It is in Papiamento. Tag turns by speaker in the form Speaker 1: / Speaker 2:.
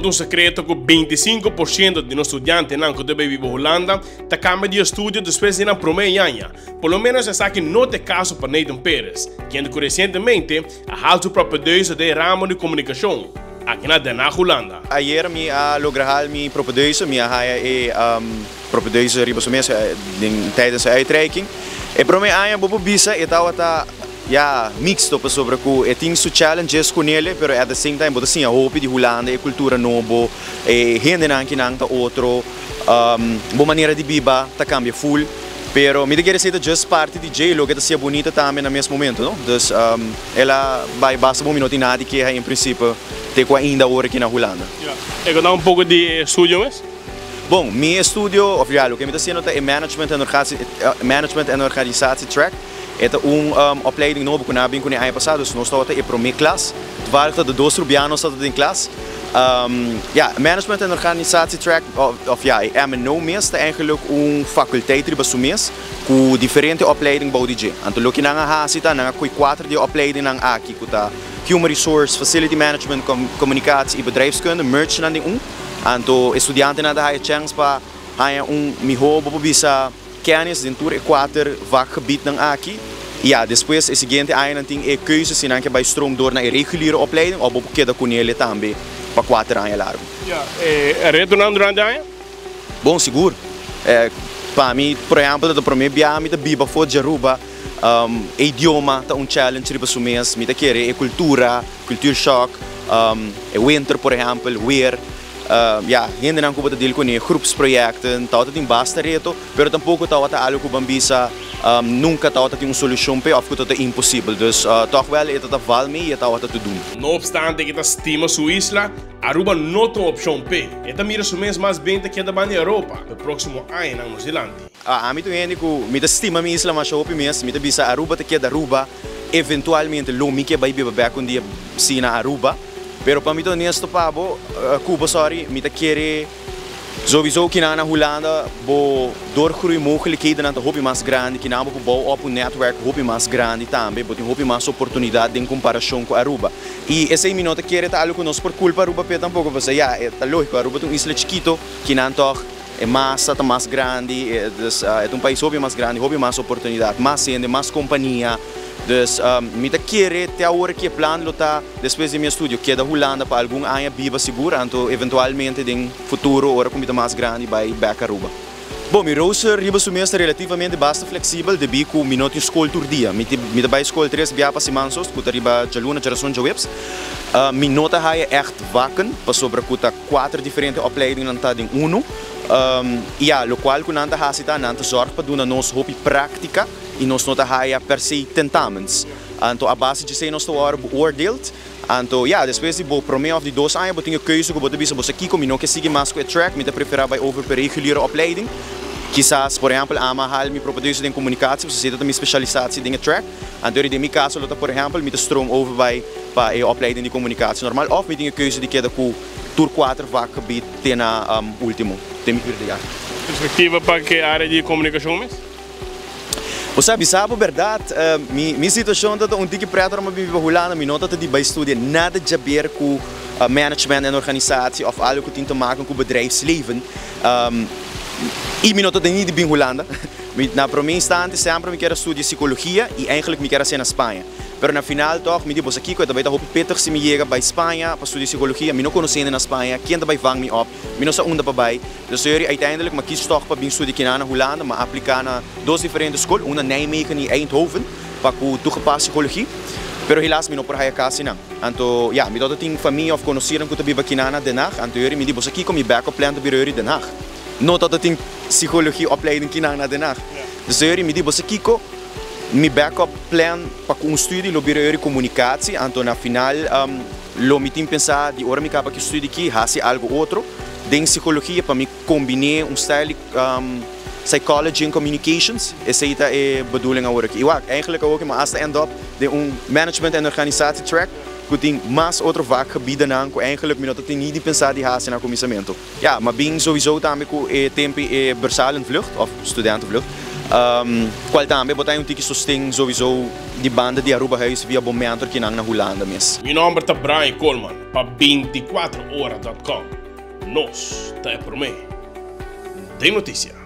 Speaker 1: ta un sekreto ku 25% di nos studiantenan ku ta bai biba Hulanda ta kambia di estudio despues di nan promé aña. Por lo ménos esaki no ta e kaso pa Nathan Perez, kende ku resientemente a hal su propedeuse den e ramo di komunikashon aki na Den Haag, Hulanda.
Speaker 2: Ayer mi a logra hal mi propedeuse, mi a haya e propedeuse riba su mes den tijdens e uitreiking. E prome aña bo por bisa e tabata ya mixto pasobra cu e tin su challenges cu nele pero at the same time bo ta siña hopi di Hulanda, e cultura nobo, e hendenan kinan ta otro, bo manera di biba ta cambia full. Pero mi ta kere esey ta just parti di dje y loke ta sia bunita tambe na mes momento no. Dus el a bay basta bon mi no tin nada di keha en principe te cu ainda awor aki na Hulanda.
Speaker 1: Ya, e conta un poco di e estudio mes?
Speaker 2: Bon, mi estudio, of ya, loke mi ta haciendo ta e Management en Management en Organisatie track. E ta un opleiding nobo cu nan a bin cune aña pasa, dus nos tabata e prome klas. Toevallig ta de dos Rubianos tabata den klas. Ya, Management en Organisatie track, of ya, e MNO mes ta eigenlijk un faculteit riba su mes cu diferente opleiding bou di dje. Anto loke nan a haci ta nan a coy cuater di e opleidingnan aki cu ta Human Resource, Facility Management, Communicatie y Bedrijfskunde, merge nan den un. Anto e studiantenan ta haya chèns pa haña un mihó, bo por bisa, kènis den tur e kuater vakgebiednan aki. I ya, despues e siguiente añanan tin e keuze si nan ke bai stroom door na e reguliere opleiding òf bo por keda kunele tambe pa kuater aña largu.
Speaker 1: Ya, e retonan durante aña?
Speaker 2: Bon, sigur. Pa mi, por ehèmpel, ta promé biaha mi ta biba for di Aruba. E idioma ta un challenge riba su mes. Mi ta kere e kultura, cultuurshock, e winter por ehèmpel, weer. Ya, hendenan ku bo ta deal kuné, groepsprojecten, tabata tin basta reto, pero tampoko tabata algu ku ban bisa nunka tabata tin un solushon p'e òf ku tabata imposibel. Dus tòg wèl e ta val mi i e tabata te dun.
Speaker 1: No opstante ke ta stima su isla, Aruba no ta un opshon p'e. E ta mira su mes mas ben ta keda banda Europa p'e próksimo añanan nos dilanti.
Speaker 2: Ami ta un hende ku mi ta stima mi isla masha hopi mes. Mi ta bisa Aruba ta keda Aruba. Eventualmente lo mi ke bai biba bek un dia si na Aruba. Pero pa mi ta honesto pa bo, ku bo sorry, mi ta kere sowieso kinan na Hulanda bo doorgroei mogelijkhedennan ta hopi mas grandi, kinan bo por bou op un netwerk hopi mas grandi tambe, bo tin hopi mas oportunidat den komparashon ku Aruba. I esei mi no ta kere ta algu ku nos por kulpa Aruba p'e tampoko, pasobra ya, e ta lógiko, Aruba ta un isla chikito, kinan tòg e masa ta mas grandi, dus e ta un pais hopi mas grandi, hopi mas oportunidat, mas hende, mas kompania. Dus mi ta kere te awor ki e plan lo ta despues di mi estudio keda Hulanda pa algun aña biba sigur anto eventualmente den futuro ora ku mi ta mas grandi bai bek Aruba. Bon, mi rooster riba su mes ta relativamente basta fleksibel debí ku mi no tin skol tur dia. Mi mi ta bai skol tres bia pa siman sos ku ta riba djaluna, djarason, djaweps. Mi no ta haya ègt vakken pasobra ku ta kuater diferente opleidingnan ta den unu. I ya, lokual ku nan ta hasi ta nan ta zòrg pa duna nos hopi práktika. I nos no ta haya per se tentamens. Anto a base djesei nos ta wòrdu beoordeeld. Anto ya, despues di bo promé òf di dos aña bo tin e keuze ku bo ta bisa bo sa kiko, mi no ke sigui mas ku e track, mi ta preferá bai over pa e reguliere opleiding. Kisas, por ehèmpel, ami a hal mi propedeuse den komunikatie, pasobra esei ta mi spesialisatie den e track. Anto den mi kaso lo ta por ehèmpel, mi ta stroom over bai pa e opleiding di komunikatie normal òf mi tin e keuze di keda ku tur kuater vakgebied te na ultimo, te mi vierde jaar.
Speaker 1: Perspektiva pa ke área di komunikashon mes?
Speaker 2: Bo sa bisa bo berdad, mi mi situacion ta ta un tiki pret ora mi a biba Hulanda, mi no ta ta di bai studia nada djaber cu management en organisatie of algo cu tin te maken cu bedrijfsleven. Y mi no ta ta ni di bin Hulanda. Mi na prome instante semper mi kier a studia psicologia y eigenlijk mi kier a haci'e na Spaña. Pero na final toch mi di bo sa kico e ta bai ta hopi pittig si mi yega bai Spaña pa studia psicologia, mi no conoce hende na Spaña, ken ta bai vang mi op, mi no sa unda pa bai. Dus yori uiteindelijk m'a kies toch pa bin studia kinan na Hulanda, m'a aplica na dos diferente school, un na Nijmegen y Eindhoven, pa cu toegepaste psychologie. Pero helaas mi no por haya casi nan. Anto ya, mi tabata tin famia of conocirnan cu ta biba kinan na Den Haag, anto yori mi di, bo sa kico, mi backup plan ta bira yori Den Haag. No tabata tin psychologie opleiding kinan na Den Haag. Dus yori mi di, bo sa kico, mi backup plan pa cu un studie lo bira yori comunicatie, anto na final lo mi tin pensa di ora mi caba cu studie aki haci algo otro. Den psicologia pa mi combine un stijl di psychology en communications, esey ta e bedoeling awor aki. Y wak, eigenlijk awor ki mi hasta end up den un management en organisatie track cu tin mas otro vakgebiedennan cu eigenlijk mi no ta tin ni di pensa di haci na cuminsamento. Ya, ma bin sowieso tambe cu e tempi e bursalenvlucht of studentenvlucht. Cual tambe bo ta hay un tiki sosten sowieso di banda di Arubahuis via bo mentor kinan na Hulanda mes.
Speaker 1: Mi nomber ta Brian Koolman pa 24ora.com. Nos ta e prome den noticia.